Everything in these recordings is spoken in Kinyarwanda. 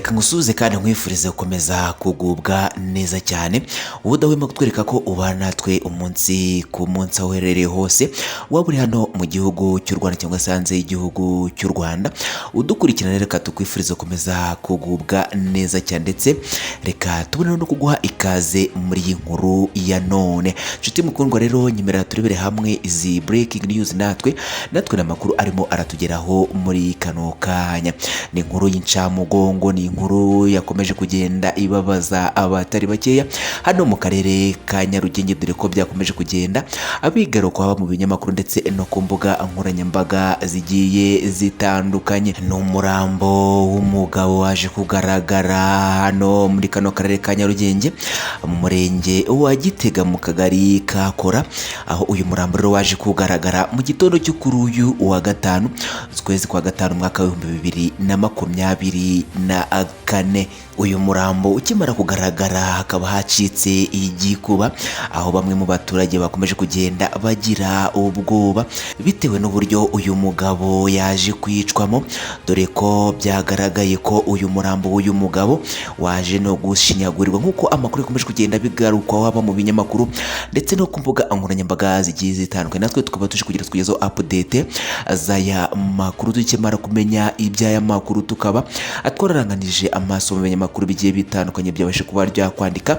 Reka ngusuhuze kandi nkwifurize gukomeza kugubwa neza cyane, wowe udahwema kutwereka ko ubana natwe umunsi ku munsi aho uherereye hose, waba uri hano mu gihugu cy'u Rwanda cyangwa se hanze y'igihugu cy'u Rwanda udukurikirana. Reka tukwifurize gukomeza kugubwa neza cyane, ndetse reka tubone no kuguha ikaze muri iyi nkuru ya none. Nshuti mukundwa rero, nyemerera turebere hamwe izi breaking news natwe n'amakuru arimo aratugeraho muri kano kanya. Ni inkuru y'incamugongo, ni inkuru yakomeje kugenda ibabaza abatari bakeya hano mu karere ka Nyarugenge, dore ko byakomeje kugenda abigaruka haba mu binyamakuru ndetse no ku mbuga nkoranyambaga zigiye zitandukanye. Ni umurambo w'umugabo waje kugaragara hano muri kano karere ka Nyarugenge, mu murenge wa Gitega, mu kagari ka Kora, aho uyu murambo rero waje kugaragara mu gitondo cyo kuri uyu wa gatanu, ukwezi kwa gatanu, umwaka w'2024. Uyu murambo ukimara kugaragara hakaba hacitse igikuba, aho bamwe mu baturage bakomeje kugenda bagira ubwoba bitewe n'uburyo uyu mugabo yaje kwicwamo, dore ko byagaragaye ko uyu murambo w'uyu mugabo waje no gushinyagurirwa, nk'uko amakuru yakomeje kugenda bigarukwaho haba mu binyamakuru ndetse no ku mbuga nkoranyambaga zigiye zitandukanye. Natwe tukaba tuje kugira tukugezeho update z'aya makuru. Tukimara kumenya iby'aya makuru, tukaba twararanganije amaso mu binyamakuru bigiye bitandukanye byabashe kuba ryakwandika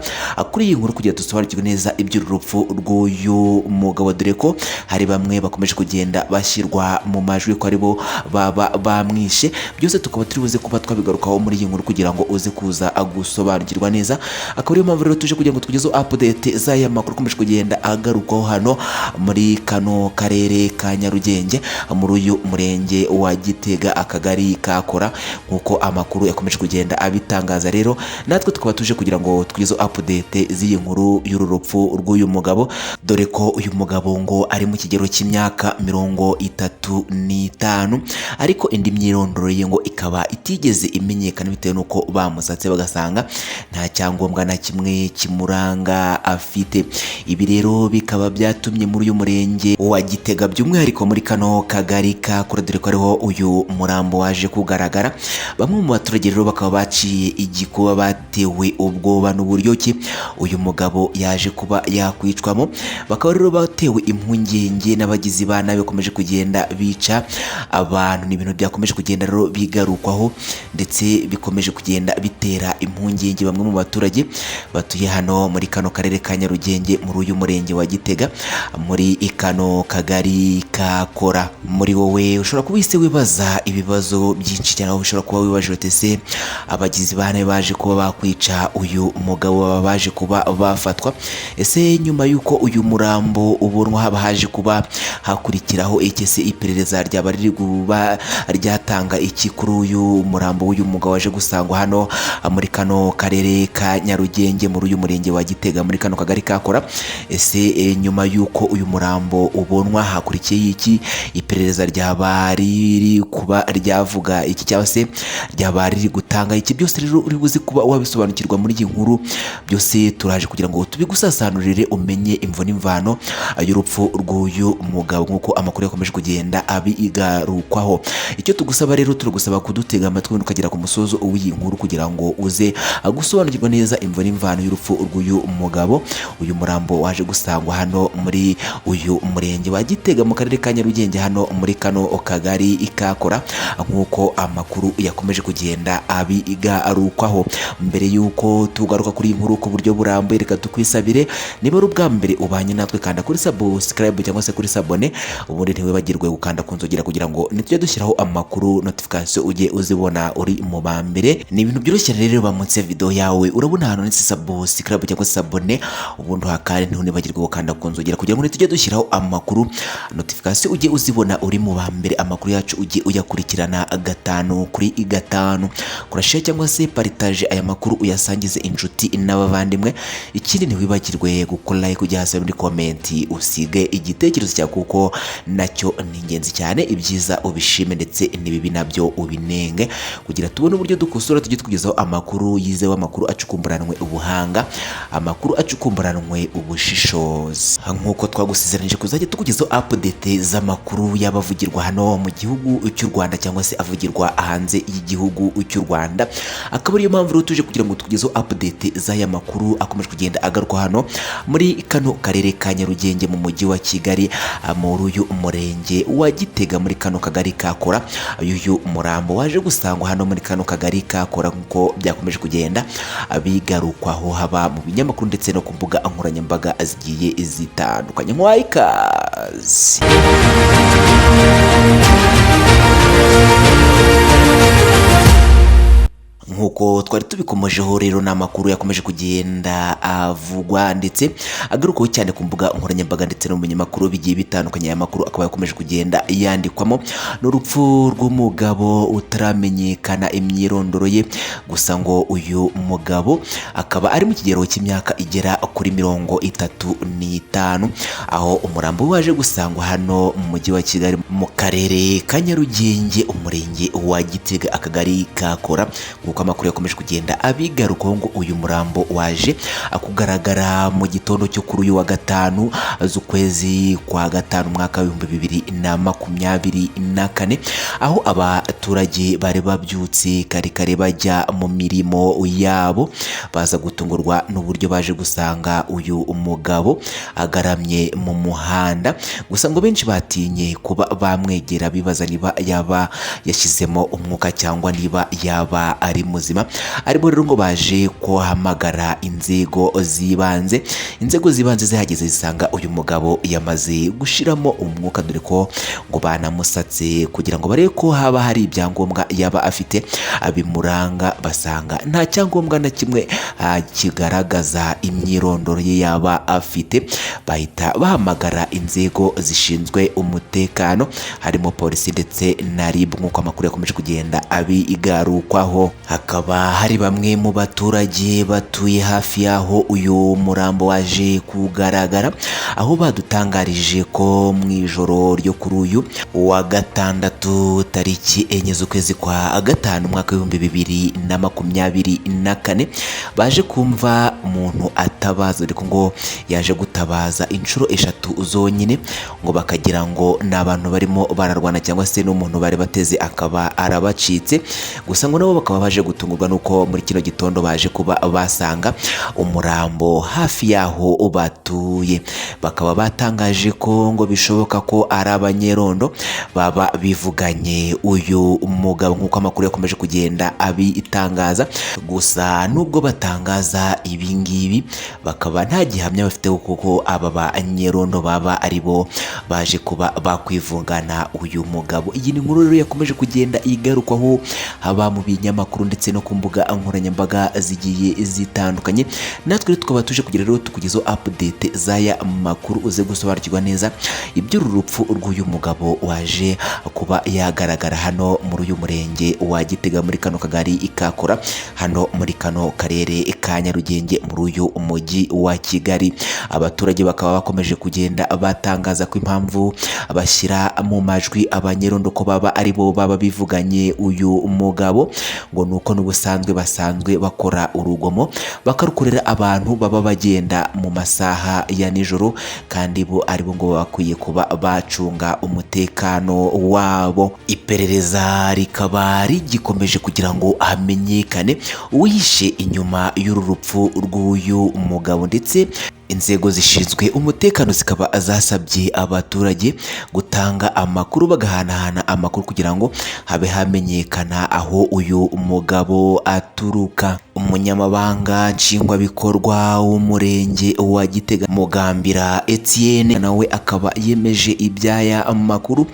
kuri iyi nkuru, kugira dusobanukirwe neza iby'uru rupfu rw'uyu mugabo, dore ko hari bamwe bakomeje kugenda bashyirwa mu majwi ko aribo baba bamwishe. Byose tukaba turi buze kuba twabigarukaho muri iyi nkuru kugira ngo uze kuza gusobanukirwa neza. Akaba ariyo mpamvu rero tuje kugira ngo tukugezeho update z'aya makuru akomeje kugenda agarukwaho hano muri kano karere ka Nyarugenge, muri uyu murenge wa Gitega, akagari ka Kora, nk'uko amakuru yakomeje kugenda abitangaza. Rero natwe tukaba tuje kugira ngo tukugezeho update z'iyi nkuru y'uru rupfu rw'uyu mugabo, dore ko uyu mugabo ngo ari mu kigero cy'imyaka 35, ariko indi myirondoro ye ngo ikaba itigeze imenyekana bitewe n'uko bamusatse bagasanga nta cyangombwa na kimwe kimuranga afite. Ibi rero bikaba byatumye muri uyu murenge wa Gitega, by'umwihariko muri kano kagari ka Kora, dore ko ariho uyu murambo waje kugaragara, bamwe mu baturage rero bakaba baciye igikuba, batewe ubwoba n'uburyo ki uyu mugabo yaje kuba yakwicwamo. Bakaba rero batewe impungenge n'abagizi ba nabi bakomeje kugenda bica abantu. Ni ibintu byakomeje kugenda rero bigarukwaho, ndetse bikomeje kugenda bitera impungenge bamwe mu baturage batuye hano muri kano karere ka Nyarugenge, muri uyu murenge wa Gitega, muri kano kagari ka Kora. Muri wowe ushobora kuba wise wibaza ibibazo byinshi cyane, aho ushobora kuba wibaje uti: "Ese abagizi ba nabi baje kuba bakwica uyu mugabo baba baje kuba bafatwa? Ese nyuma y'uko uyu murambo ubonwa haba haje kuba hakurikiraho iki? Se iperereza ryaba riri kuba ryatanga iki kuri uyu murambo w'uyu mugabo waje gusangwa hano muri kano karere ka Nyarugenge, muri uyu murenge wa Gitega, muri kano kagari ka Kora? Ese nyuma y'uko uyu murambo ubonwa hakurikiye iki? Iperereza ryaba riri kuba ryavuga iki, cyangwa se ryaba riri gutanga iki?" Byose rero uri buze kuba wabisobanukirwa muri iyi nkuru. Byose turaje kugira ngo tubigusasanurire, umenye imvo n'imvano y'urupfu rw'uyu mugabo, nk'uko amakuru yakomeje kugenda abigarukwaho. Icyo tugusaba rero, turagusaba kudutega amatwi ukagera ku musozo w'iyi nkuru, kugira ngo uze gusobanukirwa neza imvo n'imvano y'urupfu rw'uyu mugabo. Uyu murambo waje gusangwa hano muri uyu murenge wa Gitega, mu karere ka Nyarugenge, hano muri kano kagari ka Kora, nk'uko amakuru yakomeje kugenda abigarukwaho. Mbere y'uko tugaruka kuri iyi nkuru ku buryo burambuye, reka tukwisabire, niba ari ubwa mbere ubanye natwe, kanda kuri subscribe cyangwa se kuri s'abonner, ubundi ntiwibagirwe gukanda ku nzogera, kugira ngo nitujya dushyiraho amakuru, notification ujye uzibona uri mu ba mbere. Ni ibintu byoroshye rero, bamutse video yawe urabona ahantu handitse subscribe cyangwa se s'abonner, ubundi uhakande, ntiwibagirwe gukanda ku nzogera, kugira ngo nitujya dushyiraho amakuru, notification ujye uzibona uri mu ba mbere, amakuru yacu ujye uyakurikirana gatanu kuri gatanu. Kora share cyangwa se partage aya makuru, uyasangize inshuti n'abavandimwe. Ikindi, ntiwibagirwe gukora like, ujya hasi muri comment usige igitekerezo cyawe, kuko nacyo ni ingenzi cyane. Ibyiza ubishime, ndetse n'ibibi nabyo ubinenge, kugira tubone uburyo dukosora, tujye tukugezaho amakuru yizewe, amakuru acukumburanwe ubuhanga, amakuru acukumburanwe ubushishozi, nk'uko twagusezeranyije kuzajya tukugezaho update z'amakuru y'abavugirwa hano mu gihugu cy'u Rwanda cyangwa se avugirwa hanze y'igihugu cy'u Rwanda. Akaba ariyo mpamvu rero tuje kugira ngo tukugezeho update z'aya makuru akomeje kugenda agaruka hano muri kano karere ka Nyarugenge mu mujyi wa Kigali, muri uyu murenge wa Gitega muri kano kagari ka Kora. Uyu murambo waje gusangwa hano muri kano kagari ka Kora nk'uko byakomeje kugenda bigarukwaho haba mu binyamakuru ndetse no ku mbuga nkoranyambaga zigiye zitandukanye. Nkwaye ikaze. Nk'uko twari tubikomojeho rero, ni amakuru yakomeje kugenda avugwa ndetse agarukaho cyane ku mbuga nkoranyambaga ndetse no mu binyamakuru bigiye bitandukanye. Aya makuru akaba yakomeje kugenda yandikwamo n'urupfu rw'umugabo utaramenyekana imyirondoro ye. Gusa ngo uyu mugabo akaba ari mu kigero cy'imyaka igera kuri 35, aho umurambo we waje gusangwa hano mu mujyi wa Kigali mu karere ka Nyarugenge, umurenge wa Gitega, akagari ka Kora. Nk'uko amakuru yakomeje kugenda abigarukaho, ngo uyu murambo waje kugaragara mu gitondo cyo kuri uyu wa gatanu z'ukwezi kwa gatanu umwaka w'2024, aho abaturage bari babyutse kare kare bajya mu mirimo yabo, baza gutungurwa n'uburyo baje gusanga uyu mugabo agaramye mu muhanda. Gusa ngo benshi batinye kuba bamwegera, bibaza niba yaba yashyizemo umwuka cyangwa niba yaba ari muzima. Ariko rero ngo baje kuhamagara inzego z'ibanze. Inzego z'ibanze zihageze zisanga uyu mugabo yamaze gushiramo umwuka, dore ko ngo banamusatse kugira ngo barebe ko haba hari ibyangombwa yaba afite bimuranga, basanga nta cyangombwa na kimwe kigaragaza imyirondoro ye yaba afite. Bahita bahamagara inzego zishinzwe umutekano harimo polisi ndetse na RIB, nk'uko amakuru yakomeje kugenda abigarukwaho. Hakaba hari bamwe mu baturage batuye hafi y'aho uyu murambo waje kugaragara, aho badutangarije ko mu ijoro ryo kuri uyu wa gatandatu tariki 4 z'ukwezi kwa gatanu umwaka w'2024, baje kumva umuntu atabaza, ariko ngo yaje gutabaza inshuro 3 zonyine, ngo bakagira ngo ni abantu barimo bararwana cyangwa se n'umuntu bari bateze akaba arabacitse. Gusa ngo nabo bakaba baje gutungurwa nuko muri kino gitondo baje kuba basanga umurambo hafi y'aho batuye. Bakaba batangaje ko ngo bishoboka ko ari abanyerondo baba bivuganye uyu mugabo, nk'uko amakuru yakomeje kugenda abitangaza. Gusa nubwo batangaza ibi ngibi, bakaba nta gihamya bafite kuko aba banyerondo baba ari bo baje kuba bakwivugana uyu mugabo. Iyi ni inkuru rero yakomeje kugenda igarukwaho haba mu binyamakuru ndetse no ku mbuga nkoranyambaga zigiye zitandukanye. Natwe rero tukaba tuje kugira rero tukugezeho update z'aya makuru, uze gusobanukirwa neza iby'uru rupfu rw'uyu mugabo waje kuba yagaragara hano muri uyu murenge wa Gitega muri kano kagari ka Kora, hano muri kano karere ka Nyarugenge muri uyu mujyi wa Kigali. Abaturage bakaba bakomeje kugenda batangaza ko impamvu bashyira mu majwi abanyerondo ko baba ari bo baba bivuganye uyu mugabo, ngo nuko n'ubusanzwe basanzwe bakora urugomo bakarukorera abantu baba bagenda mu masaha ya nijoro, kandi bo aribo ngo bakwiye kuba bacunga umutekano wabo. Iperereza rikaba rigikomeje kugira ngo hamenyekane uwihishe inyuma y'uru rupfu rw'uyu mugabo, ndetse inzego zishinzwe umutekano zikaba zasabye abaturage gutanga amakuru, bagahanahana amakuru kugira ngo habe hamenyekana aho uyu mugabo aturuka. Umunyamabanga nshingwabikorwa w'umurenge wa Gitega, Mugambira Etienne, nawe akaba yemeje iby'aya makuru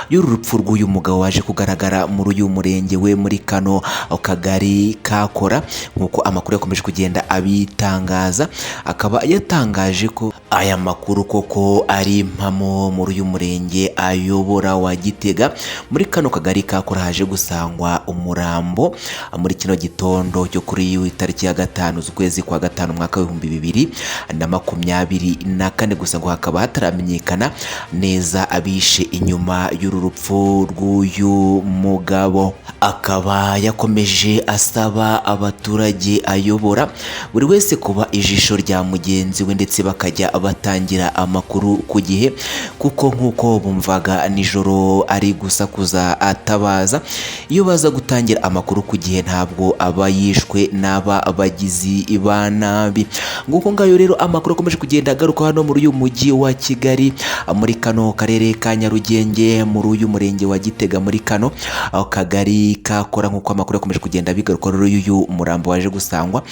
y'uru rupfu rw'uyu mugabo waje kugaragara muri uyu murenge we muri kano kagari ka Kora, nk'uko amakuru yakomeje kugenda abitangaza. Akaba yatangaje ko aya makuru koko ari impamo. Muri uyu murenge ayobora wa Gitega muri kano kagari ka Kora haje gusangwa umurambo muri kino gitondo cyo kuri itariki ya 5 z'ukwezi kwa gatanu umwaka w'2024. Gusa ngo hakaba hataramenyekana neza abishe inyuma y'uru rupfu rw'uyu mugabo. Akaba yakomeje asaba abaturage ayobora buri wese kuba ijisho rya mugenzi we, ndetse bakajya batangira amakuru ku gihe, kuko nk'uko bumvaga nijoro ari gusakuza atabaza, iyo baza gutangira amakuru ku gihe ntabwo aba yishwe n'aba bagizi ba nabi. Nguko ngayo rero amakuru akomeje kugenda agaruka hano muri uyu mujyi wa Kigali, muri kano karere ka Nyarugenge, muri uyu murenge wa Gitega, muri kano kagari kakora, nk'uko amakuru akomeje kugenda bigaruka. Rero uyu murambo waje gusangwa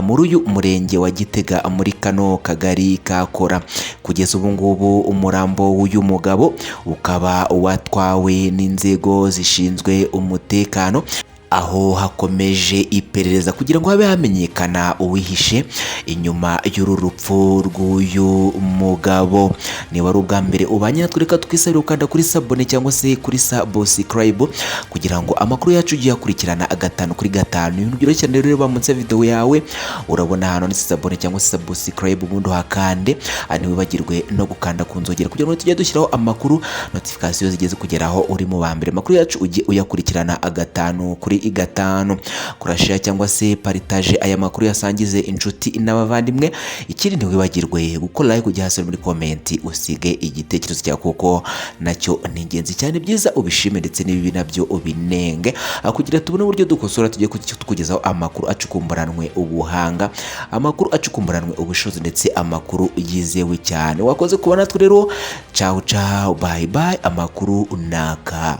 muri uyu murenge wa Gitega, muri kano kagari kakora. Kugeza ubu ngubu umurambo w'uyu mugabo ukaba watwawe n'inzego zishinzwe umutekano, aho hakomeje iperereza kugira ngo habe hamenyekana uwihishe inyuma y'uru rupfu rw'uyu mugabo. Niba ari ubwa mbere ubanye natwe, reka twisabire gukanda kuri s'abonner cyangwa se kuri subscribe kugira ngo amakuru yacu ujye uyakurikirana gatanu kuri gatanu. Ibintu byoroshye cyane rero, munsi ya video yawe urabona ahantu handitse s'abonner cyangwa se subscribe, ubundi uhakande, ntiwibagirwe no gukanda ku nzogera kugira ngo tujye dushyiraho amakuru, notification zigeze kugeraho uri mu ba mbere. Amakuru yacu ujye uyakurikirana gatanu kuri gatanu. Kora share cyangwa se partage aya makuru, yasangize inshuti n'abavandimwe. Ikindi, ntiwibagirwe gukora like, ujya hasi muri comment usige igitekerezo cyawe, kuko nacyo ni ingenzi cyane. Byiza ubishime ndetse n'ibibi nabyo ubinenge, kugira tubone uburyo dukosora, tujye tukugezaho amakuru acukumburanwe ubuhanga, amakuru acukumburanwe ubushobozi, ndetse amakuru yizewe cyane. Wakoze kuba natwe rero. Ciao ciao, bye bye, amakuru naka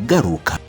garuka.